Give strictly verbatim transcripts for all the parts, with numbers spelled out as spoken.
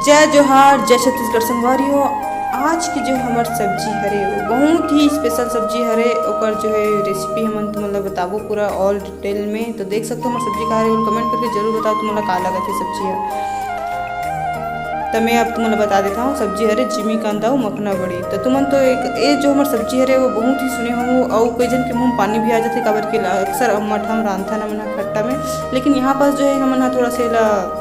जय जोहार, जय छत्तीसगढ़ संगवारी हो। आज की जो हमर सब्जी हरे, वो बहुत ही स्पेशल सब्जी हरे। ओकर जो है रेसिपी हमन तुमन ला बताबो पूरा ऑल डिटेल में। तो देख सकते हो हमर सब्जी का हरे, कमेंट करके जरूर बताओ तुमन ला का लगत है सब्जी है। तो मैं अब तुमन ला बता देता हूँ, सब्जी हरे जिमी कांदा अउ मखना बड़ी। तो तुमन तो एक, ये जो हमर सब्जी हरे वो बहुत ही सुने हो, अउ कई जन के मुंह में पानी भी आ जाते, काबर कि ला-, अक्सर मठा में रांधथन हमन ह खट्टा में, लेकिन यहाँ पास जो है हमन ह थोड़ा से ला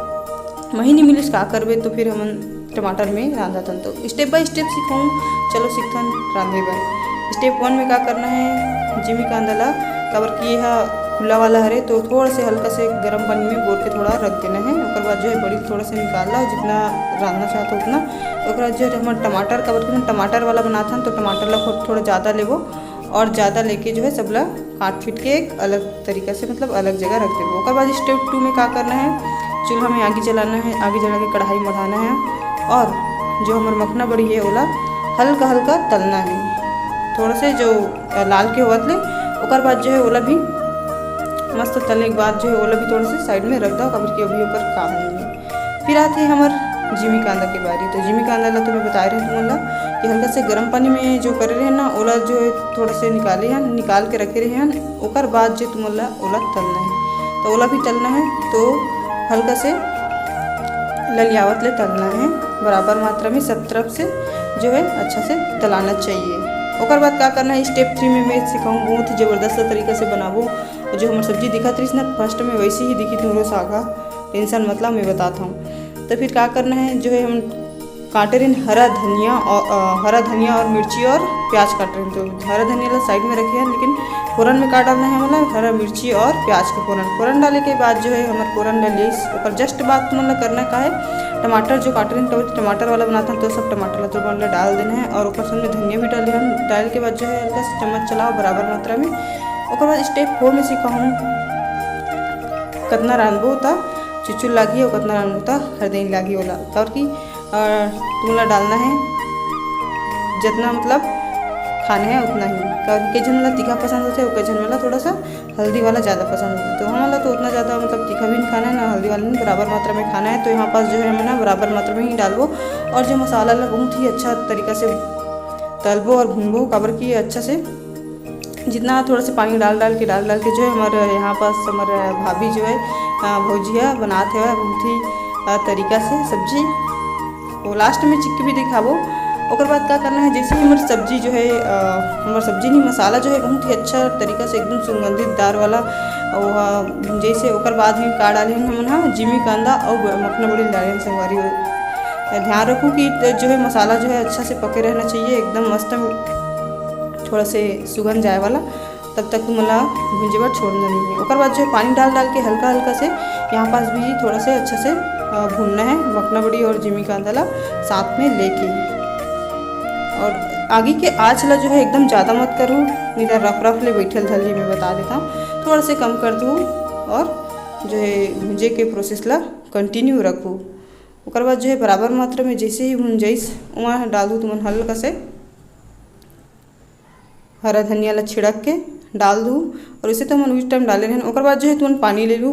महीनी मिलिस का करबे, तो फिर हमन टमाटर में रांधथन। तो स्टेप बाय स्टेप सीखूँ, चलो सीखथन रांधे बर। स्टेप वन में का करना है, जिमी कांदा ला, काबर कि ये ह खुला वाला हरे, तो थोड़ा से हल्का से गर्म पानी में बोर के थोड़ा रख देना है। ओकर बाद जो है बड़ी थोड़ा से निकाल ला, जितना रांधना चाहता उतना। ओकर बाद जो है हमन टमाटर, काबर कि हमन टमाटर वाला बनाथन, तो टमाटर ला थो-, थोड़ा ज़्यादा लेबो और ज़्यादा लेके जो है सबला काट पीट के एक अलग तरीका से, मतलब अलग जगह रख देबो। ओकर बाद स्टेप टू में का करना है, चूल्हा में आगी जलाना है, आगी जला के कढ़ाई मढ़ाना है और जो हमर मखना बड़ी है ओला हल्का हल्का तलना है, थोड़ा से जो अ, लाल के होवत ले। ओकर बाद जो है ओला भी मस्त तले के बाद जो है ओला भी थोड़ा से साइड में रख दो, काबर कि अभी ओकर काम नहीं है। फिर आते हैं हमर जिमी कांदा के बारी। तो जिमी कांदा ला तो मैं बताए रहे तुमन ला कि हल्का से गर्म पानी में जो करे रहे ना, ओला जो है थोड़ा से निकाले हन, निकाल के रखे रहे हन। ओकर बाद जो तुमन ला ओला तलना है, तो ओला भी तलना है, तो हल्का से ललियावत ले तलना है, बराबर मात्रा में सब तरफ से जो है अच्छा से तलाना चाहिए। ओकर बाद का करना है, स्टेप थ्री में मैं सिखाऊँ, बहुत ही ज़बरदस्त तरीका से बनाबो। और जो हमर सब्जी दिखत रहिस ना फर्स्ट में, वैसे ही दिखी तुमरो सागा, टेंशन मत ला, मैं बताता हूँ। तो फिर का करना है, जो है हम काटे रहिन हरा धनिया और, अ, हरा धनिया और मिर्ची और प्याज काटे रहिन। तो हरा धनिया ला साइड में रखे हैं, लेकिन फोरन में का डालना है, मतलब हरा मिर्ची और प्याज के फोरन। फोरन डाले के बाद जो है हमर फोरन ला लेस, ओकर जस्ट बाद तुमन ला करना का है, टमाटर जो काटे रहिन, काबर कि टमाटर वाला बनाथन, तो सब टमाटर ला तुमन ला डाल देना है और ओकर संग में धनिया भी डाले हन। डाल के बाद जो है हल्का से चम्मच चलाओ बराबर मात्रा में। ओकर बाद स्टेप फोर में सिखाहूँ कतना रांधबो त चुचुल लागही और कतना रांधबो त हरदेन लागही ओला, काबर कि अ, तुमन ला डालना है जितना, मतलब खाना है उतना ही। काबर कि कई झन ला तीखा पसंद होथे, कई झन ला थोड़ा सा हल्दी वाला ज़्यादा पसंद होथे। तो हमन ला तो उतना ज़्यादा, मतलब तीखा भी नहीं खाना है ना हल्दी वाला नहीं, बराबर मात्रा में खाना है। तो यहाँ पास जो है हमन ना बराबर मात्रा में ही डालबो और जो मसाला ला बहुत ही अच्छा तरीका से तलबो और भूनबो, काबर कि अच्छा से जितना थोड़ा से पानी डाल डाल के, डाल डाल के जो है हमर यहाँ पास हमर भाभी जो है, अ, भौजी है, बनात है बहुत ही, अ, तरीका से सब्जी। वो लास्ट में चिक्की भी दिखाबो। ओकर बाद का करना है, जैसे ही हमर सब्जी जो है, अ, हमर सब्जी नहीं, मसाला जो है बहुत ही अच्छा तरीका से एकदम सुगंधित दार वाला, वो, अ, जैसे ओकर बाद में का डाले हन हमन हा जिमी कांदा और ब-, मखना बड़ी डाले हन संगवारी हो। ध्यान रखो कि जो है मसाला जो है अच्छा से पके रहना चाहिए, एकदम मस्त थोड़ा से सुगंध जाए वाला, तब तक तुमन ला भूंजे बर छोड़ना नहीं है। ओकर बाद जो है पानी डाल डाल के हल्का हल्का से यहाँ पास भी थोड़ा से अच्छा से, अ, भूनना है मखना बड़ी और जिमी कांदा ला साथ में लेके। और आगी के आँच ला जो है एकदम ज़्यादा मत करो, नहीं तो रफ रफ ले बैठल धरही, मैं बता देता हूँ, थोड़ा से कम कर दो और जो है भूंजे के प्रोसेस ला कंटिन्यू रखो। ओकर बाद जो है बराबर मात्रा में जैसे ही भून जाइस, ओमा डाल दो तुमन हल्का से हरा धनिया ला छिड़क के डाल दू। और वैसे तो हमन उस टाइम डाले रहन। ओकर बाद जो है तुमन पानी ले लू,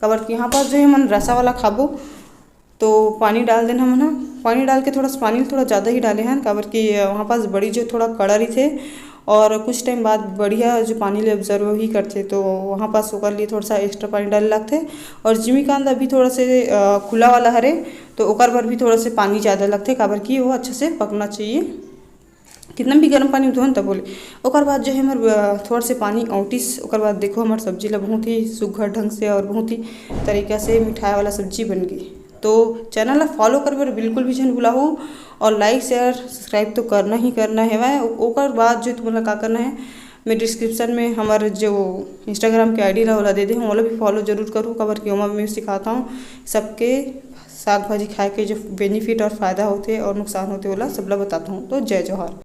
काबर कि यहाँ पास जो है हमन रसा वाला खाबो, तो पानी डाल देना हमन ह। पानी डाल के थोड़ा सा, पानी थोड़ा ज़्यादा ही डाले हन, काबर कि वहाँ पास बड़ी जो थोड़ा कड़ा रहिथे और कुछ टाइम बाद बढ़िया जो पानी ले ऑब्जर्व ही करथे, तो वहाँ पास ओकर लिए थोड़ा सा एक्स्ट्रा पानी डाले लगथे। और जिमी कांदा भी थोड़ा से, अ, खुला वाला हरे, तो ओकर बर भी थोड़ा से पानी ज़्यादा लगथे, काबर कि वो अच्छा से पकना चाहिए। कितना भी गर्म पानी धोन तब बोले। ओकर बाद जो है हमर, अ, थोड़ा से पानी औंटिस, ओकर बाद देखो हमर सब्जी ला बहुत ही सुघर ढंग से और बहुत ही तरीका से मिठाई वाला सब्जी बन गई। तो चैनल ला फॉलो कर बर बिल्कुल भी झन भुलाहू और लाइक, शेयर, सब्सक्राइब तो करना ही करना हेवय। ओ-, ओकर बाद जो तुमन ला का करना है, मैं डिस्क्रिप्शन में हमर जो Instagram के आईडी ला ओला दे दे हूँ, ओला भी फॉलो जरूर करूँ, काबर कि ओमा मैं सिखाता हूँ सबके साग भाजी खाए के जो बेनिफिट और फ़ायदा होथे और नुकसान होथे, ओला सबला बताता हूँ। तो जय जोहार।